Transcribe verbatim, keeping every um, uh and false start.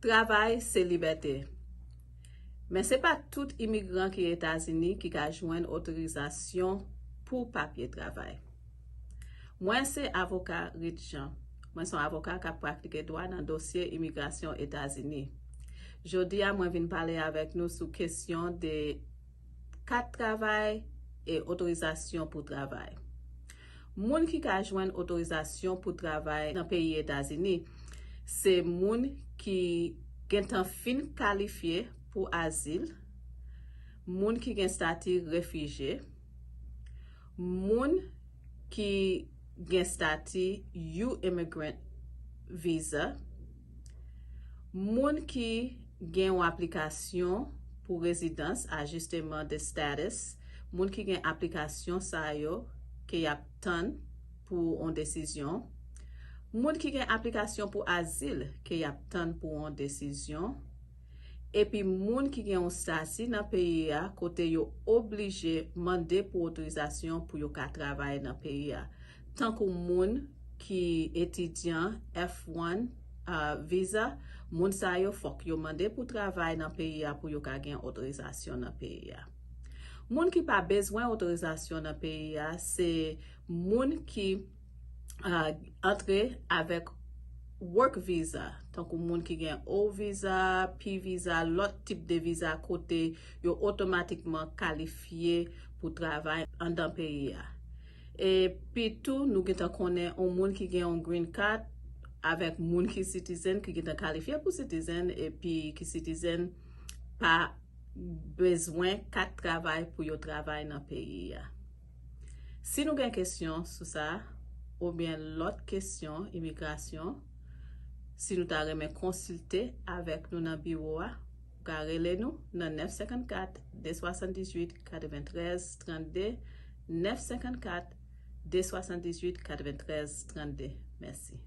Travay se libète. Men se pa tout imigran ki Etazini ki ka jwenn otorizasyon pou papye travay. Mwen se avoka Rit Jean. Mwen se yon avoka k ap pratike dwa nan dosye imigrasyon Etazini. Jodi a, mwen vin pale avèk nou sou kesyon de kat travay e otorizasyon pou travay. Moun ki ka jwenn otorizasyon pou travay nan peyi Etazini, se moun ki gentan fin kalifye pou azil, moun ki gen estati refijye, moun ki gen estati U immigrant visa, moun ki gen yon aplikasyon pou rezidans, ajisteman de status, moun ki gen aplikasyon sa yo ke y ap tann pou yon desizyon, moun ki gen aplikasyon pou azil ke y ap tann pou yon desizyon, epi moun ki gen yon estati nan peyi a kote yo oblije mande pou otorizasyon pou yo ka travay nan peyi a, tankou moun ki etidyan F one uh, visa, moun sa yo fòk yo mande pou travay nan peyi a pou yo ka gen otorizasyon nan peyi a. Moun ki pa bezwen otorizasyon nan peyi a, se moun ki uh, antre avèk work visa, tankou moun ki gen O visa, P visa, lòt tip de visa kote yo otomatikman kalifye pou travay anndan peyi a. Epi tou, nou gentan konnen yon moun ki gen yon green card avèk moun ki citizen, ki gentan kalifye pou citizen, epi ki citizen pa bezwen kat travay pou yo travay nan peyi a. Si nou gen kesyon sou sa, oubyen lòt kesyon imigrasyon, si nou ta renmen konsilte avèk nou nan biwo a, ou ka rele nou nan nèf senkannkat, de swasanndizuit, katreventrèz, trannde, nèf senkannkat, de swasanndizuit, katreventrèz, trannde. Mèsi.